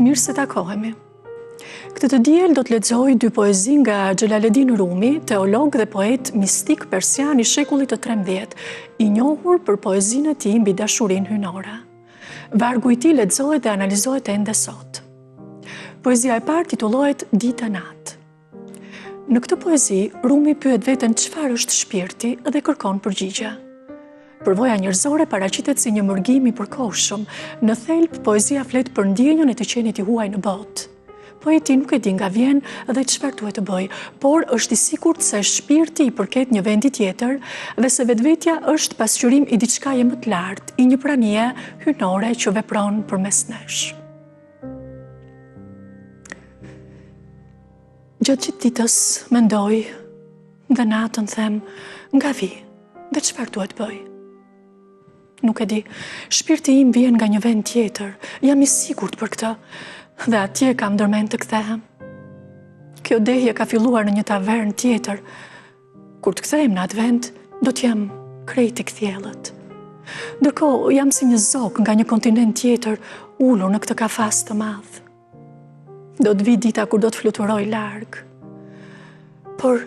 Mirë se takohemi. Këtë të diel do të lexoj dy poezi nga Xhelaledin Rumi, teolog dhe poet mistik persian i shekullit të 13, i njohur për poezinë e tij mbi dashurinë hyjnore. Vargu i tij lexohet dhe analizohet ende sot. Poezia e parë titullohet Ditë Natë. Në këtë poezi, Rumi pyet veten çfarë është shpirti dhe kërkon përgjigje. Përvoja njerëzore paraqitet si një mërgim i përkohshëm. Në thelb, poezia flet për ndjenjën e të qenit i huaj në botë. Poeti nuk e di nga vjen dhe çfarë duhet të bëjë, por është i sigurt se shpirti i përket një vendi tjetër dhe se vetvetja është pasqyrim i diçkaje më të lartë, i një pranie hyjnore që vepron përmes nesh. Gjatë gjithë ditës mendoj dhe natën them nga vij dhe çfarë duhet bëj. Nuk e di, shpirti im vjen nga një vend tjetër, jam i sigurt për këtë dhe atje kam ndërmend të kthehem. Kjo dehje ka filluar në një tavernë tjetër, Kur të kthehem në atë vend, do të jem krejt i kthjellët. Ndërkohë, jam si një zog nga një kontinent tjetër, ulur në këtë kafaz të madh. Do të vijë dita kur do të fluturoj larg. Por,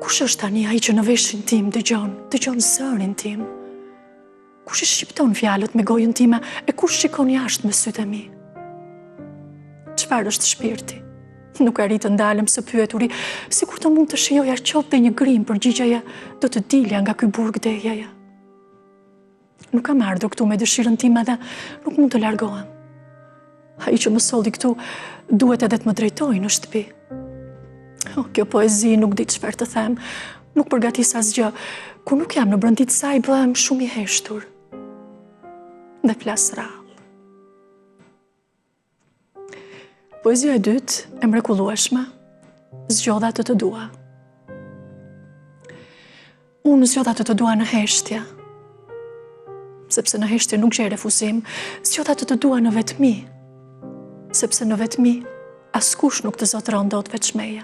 kush është tani ai që në veshin tim dëgjon, dëgjon zërin tim? Kush i shqipton fjalët me gojën time e kush shikon jashtë me sytë e mi? Çfarë është shpirti? Nuk arrij të ndalem së pyeturi, sikur të mund të shijoja qoftë dhe një grimë përgjigjeje, do të dilja nga ky burg dehjeje. Nuk kam ardhur këtu me dëshirën time dhe nuk mund të largohem. Ai që më solli këtu duhet edhe të më drejtojë në shtëpi. Oh, kjo poezi nuk di çfarë të them. Nuk përgatis asgjë. Kur nuk jam në brendi të saj, bëhem shumë i heshtur. Dhe flas rrallë. Poezia e dytë, e mrekullueshme, zgjodha të të dua. Unë zgjodha të të dua në heshtje, sepse në heshtje nuk gjej refuzim, zgjodha të të dua në vetmi, sepse në vetmi askush nuk të zotëron dot veç meje.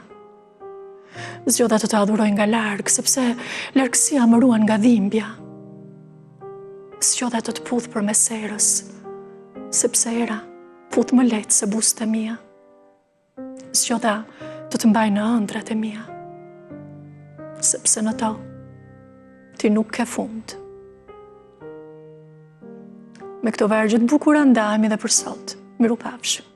Zgjodha të të adhuroj nga larg, sepse largësia më ruan nga dhimbja. Zgjodha të të puth përmes erës, sepse era puth më lehtë se buzët e mia. Zgjodha të të mbaj në ëndrrat e mia, sepse në to ti nuk ke fund. Me këto vargje të bukura ndahemi dhe për sot. Mirupafshim.